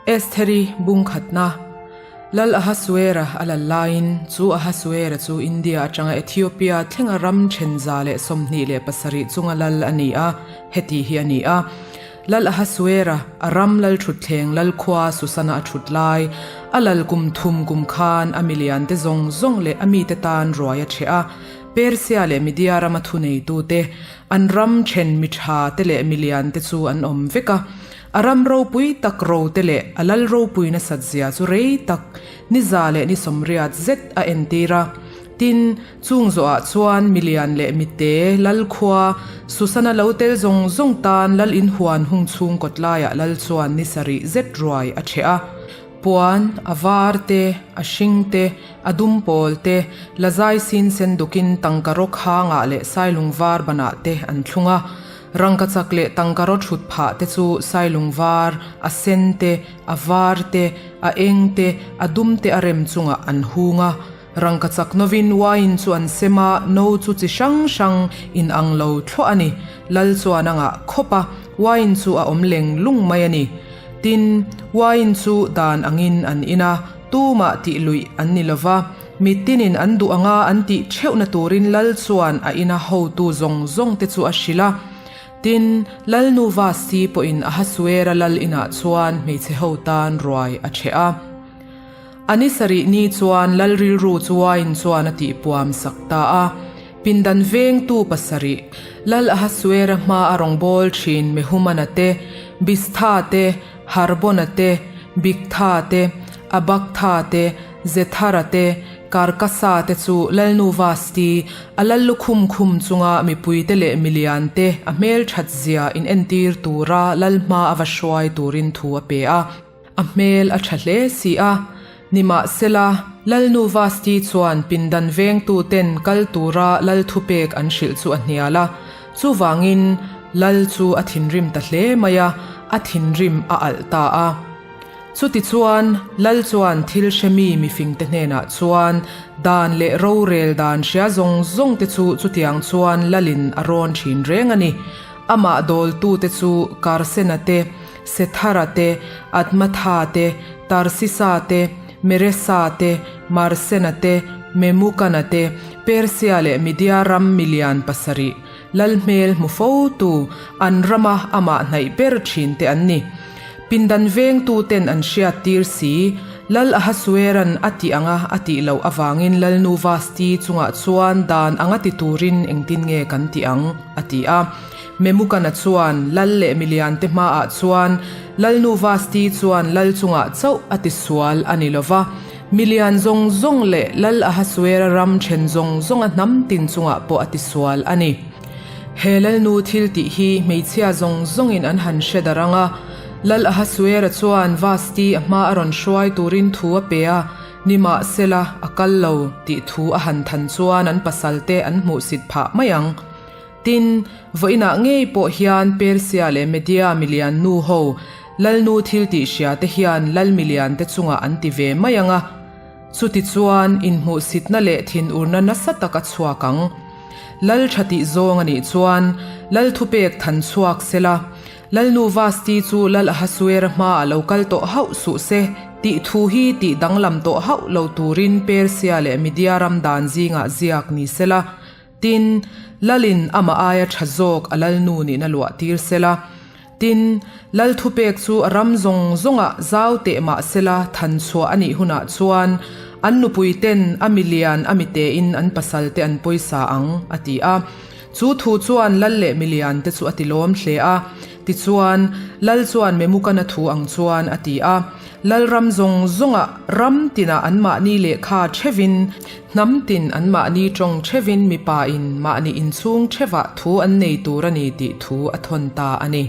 Estheri bung khatna, Lal Ahasuera a lal laiin chu Ahasuera chu India atanga Ethiopia thlenga ram then 127 chunga lal a ni a, heti hi a ni a. Lal Ahasuera a ram lal thutthleng lal khua Susana a thut lai, a lal kum thum kum khan a miliante zawng zawng leh a mite tan ruai a chhe a, Persia leh Media rama thuneitute, an ram then mi tha te leh milian te chu an awm vek a. A ram ropui tak ro te leh a lal ropui nasat zia chu rei tak ni za leh ni sawmriat zet a entir a. Tin, chung zawhah chuan milian leh mite, lal khua, Susana lo tel zawng zawng tan lal inhuan hung chhung kawtlaiah lal chuan ni sarih zet ruai a ṭheh a. Puan, a var te, a hring te, a dum pawl te, lazai sin sen dukin tangka rawk hangah leh sailung var banah te an thlung a. Rangkachak leh tangka raw thut phah te chu sailung var, a sen te, a var te, a eng te, a dum te a rem chungah an hung a. Rangkachak novin wine chu an sem a, no chu chi hrang hrang in ang lo thluah a ni. Lal chuan a ngah khawp a, wine chu a awm leng lung mai a ni. Tin, wine chu dan angin an in a, tumah tih luih an ni lo va, mitinin an duh anga an tih theuhna turin Lal chuan a ina hotu zawng zawng te chu a hrilh a. Tin, Lalnu Vasti pawhin Ahasuera lal inah chuan hmeichhe ho tan ruai a ṭheh a. A ni sarih ni chuan Lal rilru chu wine chuan a tihpuam sak ta a. Pindan vengtu pasarih, Lal Ahasuera hma a rawngbâwl ṭhin Mehumana te, Bistha te, Harbona te, Bigtha te, Abaktha te, Zethara te, Karkasa te chu Lalnu Vasti, a lal lukhum khum chunga mipuite leh miliante a hmelṭhat zia inentir tura lal hma a va hruai turin thu a pe a. A hmel a tha hle si a, nimahsela, Lalnu Vasti chuan pindan vengtuten kal tura lal thupek an hrilh chu a hnial a, chuvangin lal chu a thinrim ta hle mai a, a thinrim a alh ta a. Chutichuan, lal chuan thil hremi mifingte hnenah chuan dan leh rorel dan hria zawng zawngte chu chutiang chuan lalin a rawn thin reng a ni. Amah dawltute chu Karsena te, Sethara te, Admatha te, Tarsisa te, Meresa te, Marsena te, Memukana te, Persia leh Media ram milian pasarih, lal hmel hmu fo tu, an rama amah hnaih ber thin te an ni. Pindan vengtuten an hriattir si, Lal Ahasueran a tih anga a tih loh avangin Lalnu Vasti chungah chuan dan anga ti turin engtin nge kan tih ang? a ti a. Memukana chuan lal leh miliante hmaah chuan Lalnu Vasti chuan lal chungah chauh a tisual a ni lo va, milian zawng zawng leh Lal Ahasuera ram then zawng zawnga hnam tin chungah pawh a tisual a ni. He Lalnu thil tih hi hmeichhia zawng zawngin an han hre darh ang a. Lal Ahasuera chuan Vasti a hma a rawn hruai turin thu a pe a, nimahsela a kal lo tih thu a han than chuan an pasalte an hmuhsit phah mai ang. Tin, vawiinah ngei pawh hian Persia leh Media milian nu ho Lalnu thil tih hria te hian Lal milian te chungah an ti ve mai ang a. Chutichuan, inhmuhsitna leh thinurna nasa tak a chhuak ang. Lal tha tih zawng a nih chuan Lal thupek than chhuak sela, Lalnu Vasti chu Lal Ahasuera hmaah lo kal tawh hauh suh se tih thu hi tih danglam tawh hauh lo turin Persia leh Media ram dan zingah ziak ni sela, Tin, Lalin amah aia tha zawk a Lalnu nihna luah tir sela. Tin, Lal thupek chu a ram zawng zawngah zau teh mah sela than chhuah a nih hunah chuan an nupui ten a milian a mitein an pasal te an pawisa ang, a ti a. Chu thu chuan Lal leh milian te chu a ti lawm hle a. Tichuan, Lal chuan Memukana thu ang chuan a ti a. Lalram zawng zawngah ram tinah anmahni lehkha thevin, hnam tin anmahni tawng thevin mipain mahni inchhung thevah thu an nei tur a ni tih thu a thawn ta a ni.